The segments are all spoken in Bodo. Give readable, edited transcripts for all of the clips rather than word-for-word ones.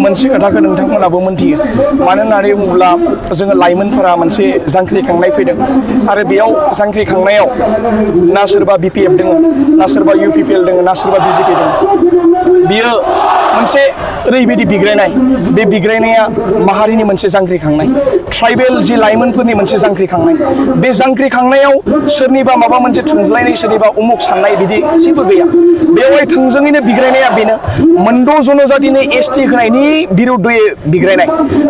मोनसे खोथाखौ नोंथांमोनाबो मोनथियो मानो होननानै बुङोब्ला जोङो लाइमोनफोरा मोनसे जांख्रिखांनाय फैदों आरो बेयाव जांख्रिखांनायाव ना सोरबा BPF दङ ना सोरबा UPPL दङ ना सोरबा BJP दङ बियो मोनसे ओरैबायदि बिग्रायनाय बे बिग्रायनाया माहारिनि मोनसे जांख्रिखांनाय ट्राइबेल जि लाइमोनफोरनि मोनसे जांख्रिखांनाय बे जांख्रिखांनायाव सोरनिबा माबा मोनसे थुनज्लायनाय सोरनिबा उमुक साननाय बिदि जेबो गैया बेवहाय थोंजोङैनो बिग्रायनाया बेनो मोनद' जनजातिनि ST होनायनि बिरुद्धयै बिग्रायनाय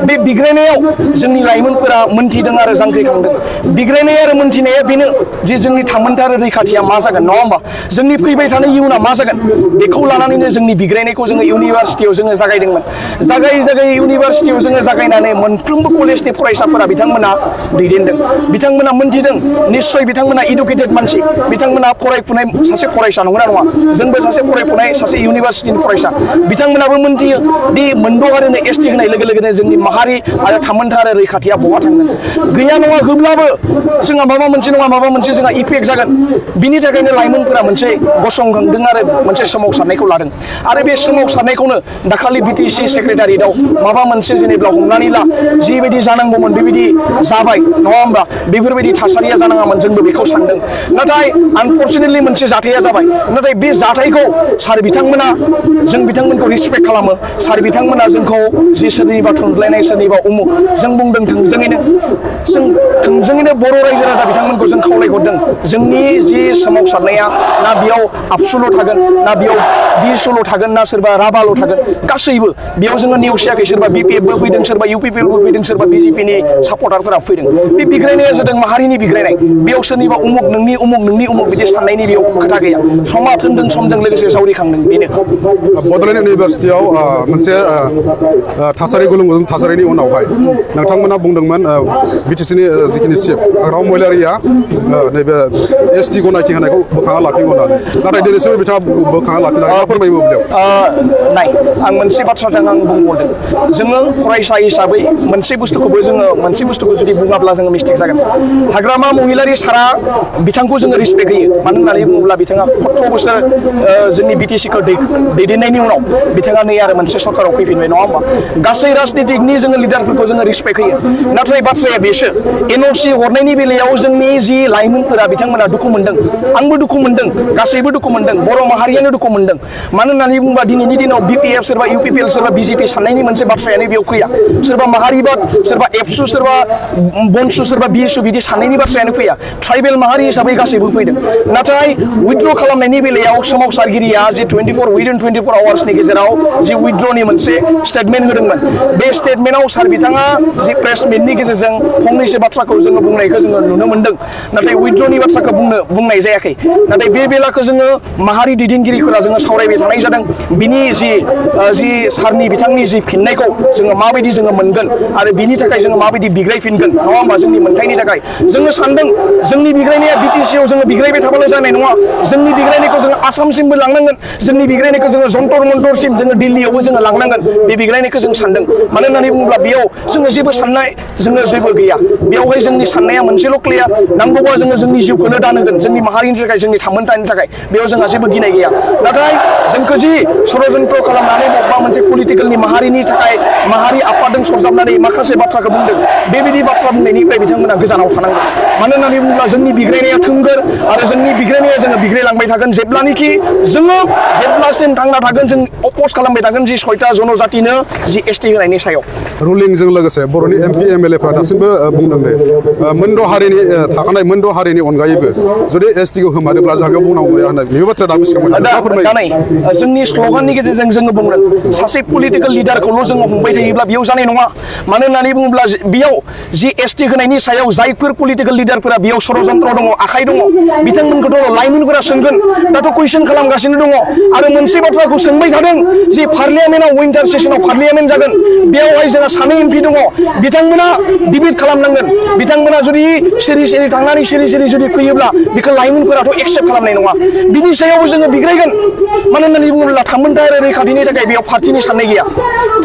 बे बिग्रायनायाव जोंनि लाइमोनफोरा मोनथिदों आरो जांख्रिखांदों बिग्रायनाय आरो मोनथिनाया बेनो जे जोंनि थामोनथा आरो रैखाथिया मा जागोन नङा होमबा जोंनि फैबाय थानाय इयुना मा जागोन बेखौ लानानैनो जोंनि बिग्रायनायखौ जोङो इउनिभारसिटियाव जोङो जागायदोंमोन जागायै इउनिभारसिटियाव जोङो जागायनानै मोनफ्रोमबो कलेजनि फरायसाफोरा बिथांमोना दैदेनदों बिथांमोना मोनथिदों निश्चय बिथांमोना इडुकेटेड मानसि बिथांमोना फरायफुनाय सासे फरायसा नंगौना नङा जोंबो सासे फरायफुनाय सासे इउनिभारसिटिनि फरायसा बिथांमोनाबो मोनथियो दि मोनद' हारिनो ST होनाय लोगो लोगोनो जोंनि माहारि आरो थामोनथा आरो रैखाथिया बहा थांगोन गैया नङा होब्लाबो जोंहा माबा मोनसे नङा माबा मोनसे जोंहा इफेक्ट जागोन बिनि थाखायनो लाइमोनफोरा मोनसे गसंखांदों आरो मोनसे सोमावसारनायखौ लादों आरो बे सोमावसारनायखौनो दाखालि BTC सेक्रेटारियेटआव माबा मोनसे जेनेबा हमनानै ला जिबायदि जानांगौमोन बेबायदि जाबाय नङा होमबा बेफोरबायदि थासारिया जानाङामोन जोंबो बेखौ सानदों नाथाय आनफर्चुनेटलि मोनसे जाथाया जाबाय नाथाय बे जाथायखौ सार बिथांमोना जों बिथांमोनखौ रिसपेक्ट खालामो सार बिथांमोना जोंखौ जि सोरनिबा थुनज्लायनाय सोरनिबा उमुक जों बुंदों थोंजोङैनो बर' रायजो राजा बिथांमोनखौ जों खावलायहरदों जोंनि जि सोमावसारनाया ना बेयाव आबसुल' थागोन ना बेयाव बिएसएल' थागोन ना सोरबा राभाल' थागोन गासैबो बेयाव जोङो नेवसियाखै सोरबा BPFबो फैदों सोरबा UPPLबो फैदों सोरबा BJPनि सापर्टारफोरा फैदों बे बिग्रायनाया जादों माहारिनि बिग्रायनाय बेयाव सोरनिबा उमुक नोंनि उमुक बिदि साननायनि बेयाव खोथा गैया समा थोनदों समजों लोगोसे जावरिखांदों बेनो बड'लेण्ड इउनिभारसिटियाव मोनसे थासारि गुलुंगुजुं थासारिनि उनावहाय नोंथांमोना बुंदोंमोन BTCनि जिखिनि चिफ राव महिलारिया नैबे ST गनायथि होनायखौ बोखांना लाफिनगौ होननानै नाथाय दिनैसिम बिथाङा बोखांना लाफिनाय मा फोरमायो बेयाव नाय आं मोनसे बाथ्राजों आं बुंबावदों जोङो फरायसा हिसाबै मोनसे बुस्थुखौ जुदि बुङाब्ला जोङो मिस्टेक जागोन हाग्रामा महिलारि सारा बिथांखौ जोङो रिसपेक्ट होयो मानो होननानै बुङोब्ला बिथाङा 17 बोसोर जोंनि BTCखौ दैदेननायनि उनाव बिथाङा नै आरो मोनसे सरकाराव फैफिनबाय नङा होमबा गासै राजनितिकनि जोङो लिडारफोरखौ जोङो रिसपेक्ट होयो नाथाय बाथ्राया बेसो NOC हरनायनि बेलायाव जोंनि जि लाइमोनफोरा बिथांमोना दुखु मोनदों आंबो दुखु मोनदों गासैबो दुखु मोनदों बर' माहारियानो दुखु मोनदों मानो होननानै बुङोबा दिनैनि दिनाव BPF सोरबा UPPL सोरबा BJP साननायनि मोनसे बाथ्रायानो बेयाव फैया सोरबा माहारिबाद सोरबा एबसु सोरबा बनसु सोरबा BSU बिदि साननायनि बाथ्रायानो फैया ट्राइबेल माहारि हिसाबै गासैबो फैदों नाथाय उइथड्र खालामनायनि बेलायाव सोमावसारगिरिया जे 24 आवार्सनि गेजेराव जि उइथड्रनि मोनसे स्टेटमेन्ट होदोंमोन बे स्टेटमेन्टआव सार बिथाङा जि प्रेस मिटनि गेजेरजों फंनैसो बाथ्राखौ जोङो बुंनायखौ जोङो नुनो मोनदों नाथाय उइथड्रनि बाथ्राखौ बुंनाय जायाखै नाथाय बे बेलाखौ जोङो माहारि दैदेनगिरिफोरा जोङो सावरायबाय थानाय जादों बिनि जि सारनि बिथांनि जि फिननायखौ जोङो माबायदि जोङो मोनगोन आरो बिनि थाखाय जोङो माबायदि बिग्रायफिनगोन नङा होमबा जोंनि मोनथायनि थाखाय जोङो सानदों जोंनि बिग्रायनाया BTCआव जोङो बिग्रायबाय थाबाल' जानाय नङा जोंनि बिग्रायनायखौ जोङो आसामसिमबो लांनांगोन जोंनि बिग्रायनायखौ जोङो जन्तर मन्तरसिम जोङो दिल्लीयावबो जोङो लांनांगोन बे बिग्रायनायखौ जों सानदों मानो होननानै बुङोब्ला बेयाव जोङो जेबो साननाय जोङो जेबो गैया बेयावहाय जोंनि साननाया मोनसेल' क्लियार नांगौबा जोङो जोंनि जिउखौनो दान होगोन जोंनि माहारिनि थाखाय जोंनि थामोनथानि थाखाय बेयाव जोंहा जेबो गिनाय गैया नाथाय जोंखौ जि षड़यन्त्र खालामनानै बबेबा मोनसे पलिटिकेलनि माहारिनि थाखाय माहारि आफादजों सरजाबनानै माखासे बाथ्राखौ बुंदों बेबायदि बाथ्रा बुंनायनिफ्राय बिथांमोना गोजानाव थानांगोन मानो होननानै बुङोब्ला जोंनि बिग्रायनाया थोंगोर आरो जोंनि बिग्रायनाया जोङो बिग्रायलांबाय थागोन जेब्लानोखि जोङो जेब्लासिम थांना थागोन जों अपोज खालामबाय थागोन जि 6टा जनजातिनो जि ST होनायनि सायाव रुलिंजों लोगोसे बर'नि MP MLAफ्रा दासिमबो बुंदों दे मोनद' हारिनि थाखानाय मोनद' हारिनि अनगायैबो जुदि STखौ होमारोब्ला जागायाव बुंनांगौ गैया होननाय बे बाथ्राया दाबो सिगां जोंनि स्ल'गाननि गेजेरजों जोङो बुंदों सासे पलिटिकेल लिडारखौल' जोङो हमबाय थायोब्ला बेयाव जानाय नङा मानो होननानै बुङोब्ला बेयाव जि ST होनायनि सायाव जायफोर पलिटिकेल लिडारफोरा बेयाव षड़यन्त्र दङ आखाइ दङ बिथांमोनखौथ' लाइमोनफोरा सोंगोन दाथ' कुइसन खालामगासिनो दङ आरो मोनसे बाथ्राखौ सोंबाय थादों जि पार्लियामेन्टआव विन्टार सेसनाव पार्लियामेन्ट जागोन बेयावहाय जोंहा 2 MP दङ बिथांमोना डिबेट खालामनांगोन बिथांमोना जुदि सिरि थांनानै सिरि जुदि फैयोब्ला बेखौ लाइमोनफोराथ' एक्सेप्ट खालामनाय नङा बिनि सायावबो जोङो बिग्रायगोन मानो होननानै बुङोब्ला थामोनथा आरो रैखाथिनि थाखाय बेयाव पार्टिनि साननाय गैया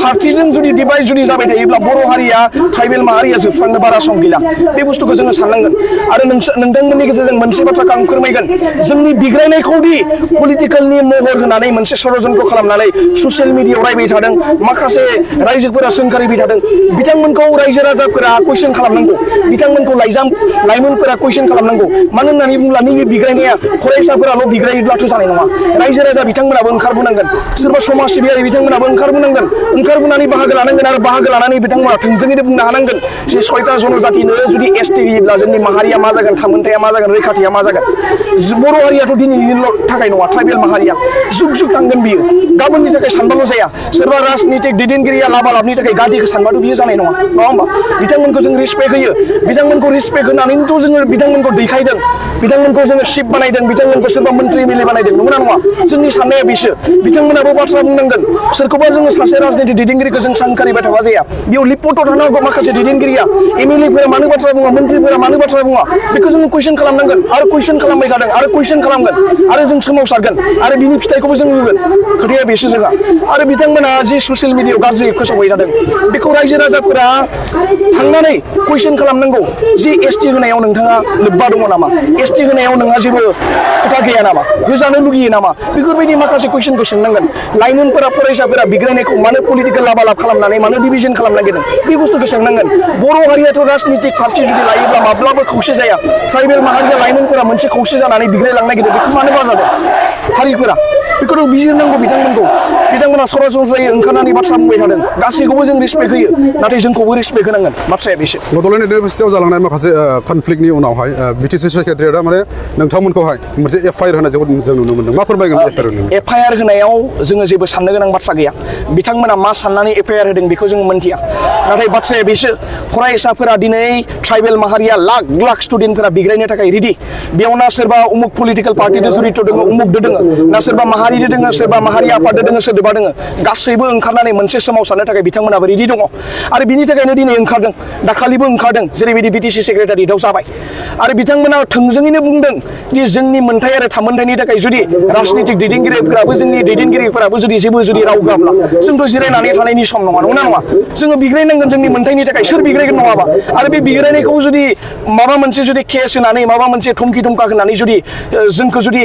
पार्टिजों जुदि डिभाइड जुदि जाबाय थायोब्ला बर' हारिया ट्राइबेल माहारिया जोबस्रांनो बारा सम गैला बे बुस्थुखौ जोङो साननांगोन आरो नोंथांमोननि गेजेरजों मोनसे बाथ्राखौ आं फोरमायगोन जोंनि बिग्रायनायखौ दि पलिटिकेलनि महर होनानै मोनसे षड़यन्त्र खालामनानै ससियेल मिडियायाव रायबाय थादों माखासे रायजोफोरा सोंखारिबाय थादों बिथांमोनखौ रायजो राजाफोरा कुइसन खालामनांगौ बिथांमोनखौ लाइमोनफोरा कुइसन खालामनांगौ मानो होननानै बुङोब्ला नैबे बिग्रायनाया फरायसाफोराल' बिग्रायोब्लाथ' जानाय नङा रायजो राजा बिथांमोनाबो ओंखारबोनांगोन सोरबा समाज सिबियारि बिथांमोनाबो ओंखारबोनानै बाहागो लानांगोन आरो बाहागो लानानै बिथांमोना थोंजोङैनो बुंनो हानांगोन जे 6टा जनजातिनो जुदि एसटि होयोब्ला जोंनि माहारिया मा जागोन थामोनथाया मा जागोन रैखाथिया मा जागोन बर' हारियाथ' दिनैनिल' थाखाय नङा ट्राइबेल माहारिया जुग जुग थांगोन बियो गाबोननि थाखाय सानबाल' जाया सोरबा राजनितिक दैदेनगिरिया लाबालाबनि थाखाय गादिखौ सानबाथ' बियो जानाय नङा होमबा बिथांमोनखौ जों रिसपेक्ट होयो बिथांमोनखौ रिसपेक्ट होनानैथ' जोङो बिथांमोनखौ दैखायदों बिथांमोनखौ जोङो शिफ बानायदों बिथांमोनखौ सोरबा मन्त्रि एमएलए बानायदों नंगौना नङा जोंनि साननाया बेसो बिथांमोनाबो बाथ्रा बुंनांगोन सोरखौबा जोङो सासे राजनितिक दैदेनगिरिखौ जों सानखारिबाय थाबा जाया बेयाव लिपटआव थानांगौ माखासे दैदेनगिरिया एमएलएफोरा मानो बाथ्रा बुङा मन्त्रिफोरा मानो बाथ्रा बुङा बेखौ जों कुइसन खालामनांगोन आरो कुइसन खालामबाय थादों आरो कुइसन खालामगोन आरो जों सोमावसारगोन आरो बिनि फिथाइखौबो जों होगोन खोथाया बेसो जोंहा आरो बिथांमोना जि ससियेल मिडियायाव गाज्रि फोसावबाय थादों बेखौ रायजो राजाफोरा थांनानै कुइसन खालामनांगौ जि एसटि होनायाव नोंथाङा लोब्बा दङ नामा एसटि होनायाव नोंहा जेबो खोथा गैया नामा होजानो लुगैयो नामा बेफोरबायदि माखासे कुइसनखौ सोंनांगोन लाइमोनफोरा फरायसाफोरा बिग्रायनायखौ मानो पलिटिकेल लाबालाब खालामनानै मानो डिभिजन खालामनो नागिरदों बे बुस्थुखौ सोंनांगोन बर' हारियाथ' राजनितिक फारसे जुदि लायोब्ला माब्लाबो खौसे जाया ट्राइबेल माहारिया लाइमोनफोरा मोनसे खौसे जानानै बिग्रायलांनो नागिरदों बेखौ मानो बाजादों हारिफोरा बेखौथ' बिजिरनांगौ बिथांमोना सरासनस्रायै ओंखारनानै बाथ्रा बुंबाय थादों गासैखौबो जों रिसपेक्ट होयो नाथाय जोंखौबो रिसपेक्ट होनांगोन बाथ्राया बेसो बड'लेण्ड इउनिभारसिटियाव जालांनाय माखासे कनफ्लिक्टनि उनावहाय बिटिसि सेक्रेटारिया माने नोंथांमोनखौहाय मोनसे एफआइआर होनाय जों नुनो मोनदों मा फोरमायगोन एफआइआर होनायाव जोङो जेबो साननो गोनां बाथ्रा गैया बिथांमोना मा साननानै एफआइआर होदों बेखौ जों मोनथिया नाथाय बाथ्राया बेसो फरायसाफोरा दिनै ट्राइबेल माहारिया लाख स्टुडेन्टफोरा बिग्रायनो थाखाय रेडि बेयाव ना सोरबा उमुक पलिटिकेल पार्टिजों जड़ित दङ उमुकदो दङ ना सोरबा माहारिजों दङ सोरबा माहारि आफादजों दङ सोरदोबा दङ गासैबो ओंखारनानै मोनसे सोमावसारनो थाखाय बिथांमोनाबो रेडि दङ आरो बिनि थाखायनो दिनै ओंखारदों दाखालिबो ओंखारदों जेरैबायदि बिटिसि सेक्रेटारिएटआव जाबाय आरो बिथांमोना थोंजोङैनो बुंदों दि जोंनि मोनथाय आरो थामोनथायनि थाखाय जुदि राजनितिक दैदेनगिरिफोराबो जोंनि दैदेनगिरिफोराबो जुदि राव होआब्ला जोंथ' जिरायनानै थानायनि सम नङा जोङो बिग्रायनांगोन जोंनि मोनथायनि थाखाय सोर बिग्रायगोन नङाबा आरो बे बिग्रायनायखौ जुदि माबा मोनसे जुदि केस होनानै माबा मोनसे धमखि धमका होनानै जुदि जोंखौ जुदि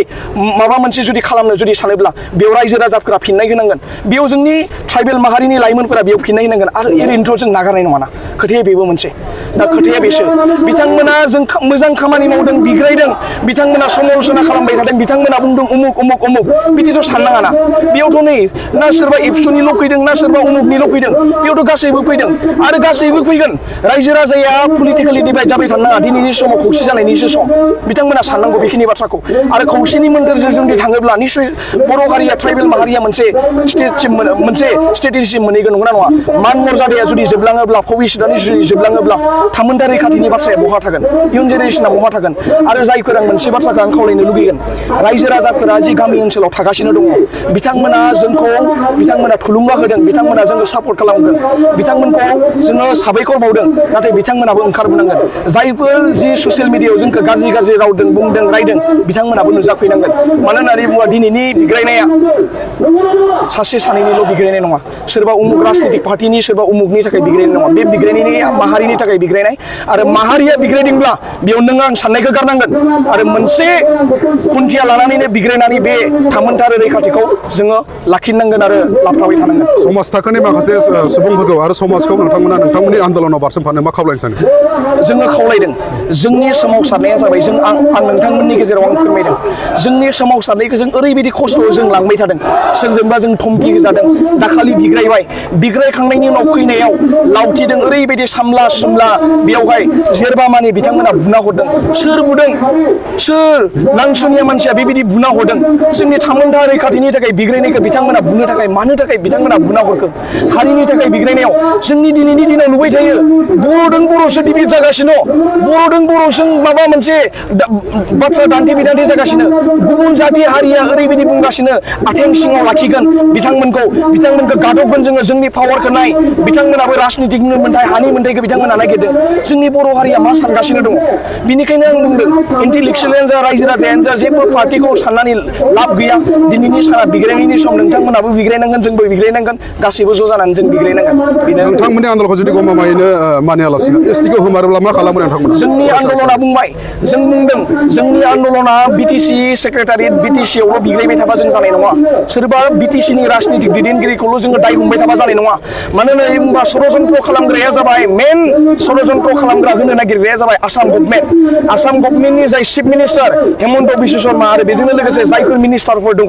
माबा मोनसे जुदि खालामनो जुदि सानोब्ला बेयाव रायजो राजाफोरा फिननाय होनांगोन बेयाव जोंनि ट्राइबेल माहारिनि लाइमोनफोरा बेयाव फिननाय होनांगोन आरो ओरैनोथ' जों नागारनाय नङाना खोथाया बेबो मोनसे दा खोथाया बेसो बिथांमोना जों मोजां खामानि मावदों बिग्रायदों बिथांमोना समालोचना खालामबाय थादों बिथांमोना बुंदों उमुक बिदिथ' साननाङाना बेयावथ' नै ना सोरबा एबसुनिल' फैदों ना सोरबा उमुकनिल' फैदों बेयावथ' गासैबो फैदों आरो गासैबो फैगोन रायजो राजाया पलिटिकेलि डिभाइड जाबाय थानो नाङा दिनैनि समाव खौसे जानायनिसो सम बिथांमोना साननांगौ बेखिनि बाथ्राखौ आरो खौसेनि मोन्थोरजों जुदि थाङोब्ला निश्चय बर' हारिया ट्राइबेल माहारिया मोनसे स्टेटसिम मोनहैगोन नंगौना नङा मान मर्यादाया जुदि जोबलाङोब्ला भबिष्यतआनो जुदि जोबलाङोब्ला थामोनथा रैखाथिनि बाथ्राया बहा थागोन इयुन जेनेरेसना बहा थागोन आरो जायफोर आं मोनसे बाथ्राखौ आं खावलायनो लुगैगोन रायजो राजाफोरा जि गामि ओनसोलाव थागासिनो दङ बिथांमोना थुलुंगा होदों बिथांमोना जोंखौ सापर्ट खालामगोन बिथांमोनखौ जोङो साबायखर बावदों नाथाय बिथांमोनाबो ओंखारबोनांगोन जायफोर जि ससियेल मिडियायाव जोंखौ गाज्रि रावदों बुंदों रायदों बिथांमोनाबो नुजाफैनांगोन मानो होननानै बुङोबा दिनैनि बिग्रायनाया सासे सानैनिल' बिग्रायनाय नङा सोरबा उमुक राजनितिक पार्टिनि सोरबा उमुकनि थाखाय बिग्रायनाय नङा बे बिग्रायनायनि माहारिनि थाखाय बिग्रायनाय आरो माहारिया बिग्रायदोंब्ला बेयाव नों आं साननायखौ गारनांगोन आरो मोनसे खुन्थिया लानानैनो बिग्रायनानै बे थामोनथा आरो रैखाथिखौ जोङो लाखिनांगोन आरो लाबथाबाय थानांगोन समाज थाखोनि माखासे सुबुंफोरखौ आरो समाजखौ नोंथांमोननि आन्दोलनाव बारसोमफानो मा खावलायनो सानो जोङो खावलायदों जोंनि सोमावसारनाया जाबाय आं नोंथांमोननि गेजेराव आं फोरमायदों जोंनि सोमावसारनायखौ जों ओरैबायदि खस्थ'आव जों लांबाय थादों सोरजोंबा जों धमकि जादों दाखालि बिग्रायखांनायनि उनाव फैनायाव लावथिदों ओरैबायदि सामला सुमला बेयावहाय जेरबा मानि बिथांमोना बुना हरदों सोर बुदों सोर नांसुनिया मानसिया बेबायदि बुना हरदों जोंनि थामोनथा रैखाथिनि थाखाय बिग्रायनायखौ बिथांमोना बुनो थाखाय मानो थाखाय बिथांमोना बुना हरखो हारिनि थाखाय बिग्रायनायाव जोंनि दिनैनि दिनाव नुबाय थायो बर'जों बर'सो डिबेट जागासिनो बर'जों बर'जों माबा मोनसे बाथ्रा दान्थे बिदान्थे जागासिनो गुबुन जाथि हारिया ओरैबायदि बुंगासिनो आथें सिङाव लाखिगोन बिथांमोनखौ गादबगोन जोङो जोंनि पावारखौ नाय बिथांमोनाबो राजनितिक मोन्थाय हानि मोन्थायखौ बिथांमोना नागिरदों जोंनि बर' हारिया मा सानगासिनो दङ बेनिखायनो आं बुंदों इन्टेलेक्सुवेलानो जा रायजो राजायानो जा जेबो पार्टिखौ साननानै लाब गैया दिनैनि साना बिग्रायनायनि सम नोंथांमोनाबो बिग्रायनांगोन जोंबो बिग्रायनांगोन गासैबो ज' जानानै जों बिग्रायनांगोन बेनो नोंथांमोननि आन्दोलनखौ जुदि गमामायैनो मानियालासिनो एसटिखौ होमारोब्ला मा खालामो नोंथांमोना जोंनि आन्दलना बुंबाय जों बुंदों जोंनि आन्दलना बिटिसि सेक्रेटारियेट बिटिसियावल' बिग्रायबाय थाबा जों जानाय नङा सोरबा बिटिसिनि राजनितिक दैदेनगिरिखौल' जोङो दाय हमबाय थाबा जानाय नङा मानो होननानै बुंबा षड़यन्त्र खालामग्राया जाबाय मेन षड़यन्त्र खालामग्रा होनो नागिरग्राया जाबाय आसाम गभर्नमेन्टनि जाय चिफ मिनिस्टार हेमन्त बिश्व शर्मा आरो बेजोंनो लोगोसे जायफोर मिनिस्टारफोर दङ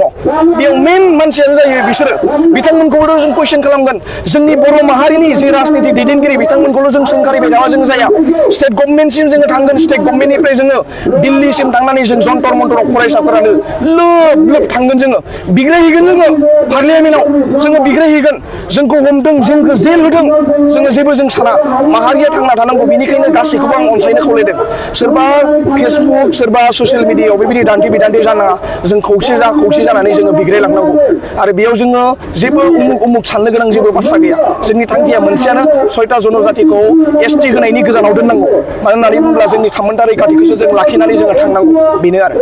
बेयाव मेन मानसियानो जायो बिसोरो बिथांमोनखौबो जों कुइसन खालामगोन जोंनि बर' माहारिनि जे राजनितिक दैदेनगिरि बिथांमोनखौल' जों सोंखारिबाय थाबा जों जाया स्टेट गभर्नमेन्टसिम जोङो थांगोन स्टेट गभर्नमेन्टनिफ्राय जोङो दिल्लीसिम थांनानै जों जन्तर मन्तराव फरायसाफोरानो लोब थांगोन जोङो बिग्रायहैगोन जोङो पार्लियामेन्टआव जोङो बिग्रायहैगोन जोंखौ हमदों जोंखौ जेल होदों जोङो जेबो जों साना माहारिया थांना थानांगौ बेनिखायनो गासैखौबो आं अनसायनो खावलायदों सोरबा फेसबुक सोरबा ससियेल मिडियायाव बेबायदि दान्थे बिदान्थे जानाङा जों खौसे जानानै जोङो बिग्रायलांनांगौ आरो बेयाव जोङो जेबो उमुक साननो गोनां जेबो बाथ्रा गैया जोंनि थांखिया मोनसेयानो 6टा जनजातिखौ एसटि होनायनि गोजानाव दोननांगौ मानो होननानै बुङोब्ला जोंनि थामोनथा रैखाथिखौसो जों लाखिनानै जोङो थांनांगौ बेनो आरो